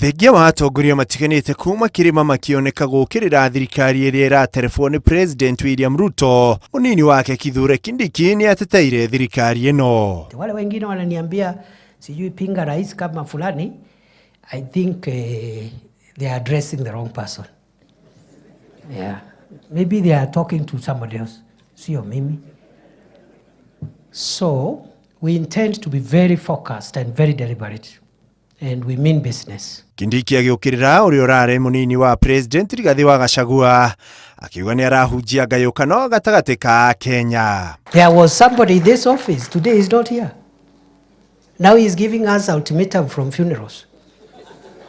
Thengia wa atongoria matiganĩte kuma kĩrĩma makĩoneka gũkĩrĩra thirikari ĩrĩa ĩraterebwo nĩ President William Ruto, mũnini wake Kithure Kindiki nĩ ateteire thirikari ĩno. Wale wengine wananiambia sijui pinga rais kama fulani, I think they are addressing the wrong person. Yeah. Maybe they are talking to somebody else, sio mimi. So we intend to be very focused and very deliberate and we mean business. Kindiki agĩũkĩrĩra ũrĩa ũrarĩ mũnini wa President Rigathĩ wa Gachagua akiuga nĩ arahunjia ngayũkano gatagatĩ ka Kenya. There was somebody in this office, today he's not here. Now he's giving us ultimatum from funerals.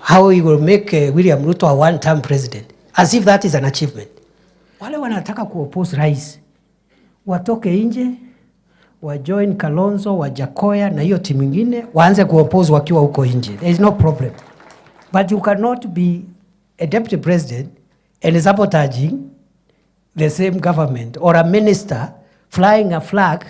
How he will make William Ruto a one-term president. As if that is an achievement. Wale wanataka kuoppose rais watoke nje wajoin Kalonzo, Wajackoyah na hiyo timu ingine waanze kuoppose wakiwa huko nje. There is no problem. But you cannot be a deputy president and sabotaging the same government or a minister flying a flag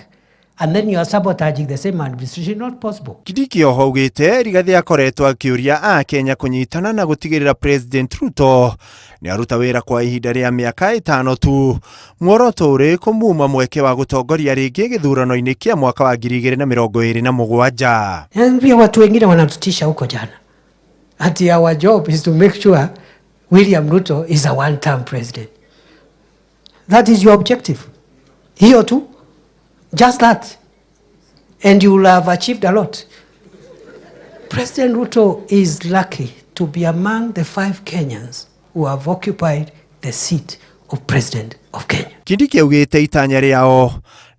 and then you are sabotaging the same administration. Not possible. Kindiki oho augĩte Rigathĩ akoretwo akĩũria Akenya kũnyitana na gũtigĩrĩra President Ruto nĩ aruta wĩra kwa ihinda rĩa mĩaka 5 tu, muoroto ũrĩ kũmuma mweke wa gũtongoria rĩngĩ gĩthurano-inĩ kĩa mwaka wa 2027. Pia watu wengine wanatutisha huko jana ati our job is to make sure William Ruto is a one-term president. That is your objective. Hiyo tu. Just that. And you will have achieved a lot. President Ruto is lucky to be among the 5 Kenyans who have occupied the seat of President of Kenya. Kindiki augĩte itanya rĩao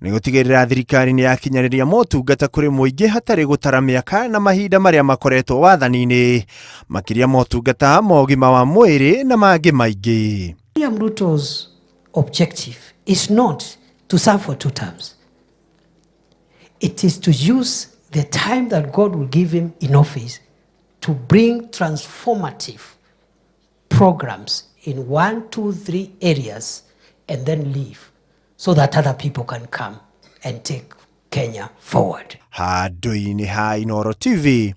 nĩ gũtigĩrĩra thirikari nĩ yakinyanĩria motungata kũrĩ mũingĩ hatarĩ gũtara mĩaka na mahinda marĩa makoretwo wathani-inĩ, makĩria motungata ma ũgima wa mwĩrĩ na mangĩ maingĩ. William Ruto's objective is not to serve for 2 terms. It is to use the time that God will give him in office to bring transformative programs in 1, 2, 3 areas and then leave so that other people can come and take Kenya forward. Handũ-inĩ ha Inooro TV,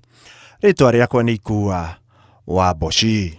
rĩtwa rĩakwa nĩ Ikua wa Mboci.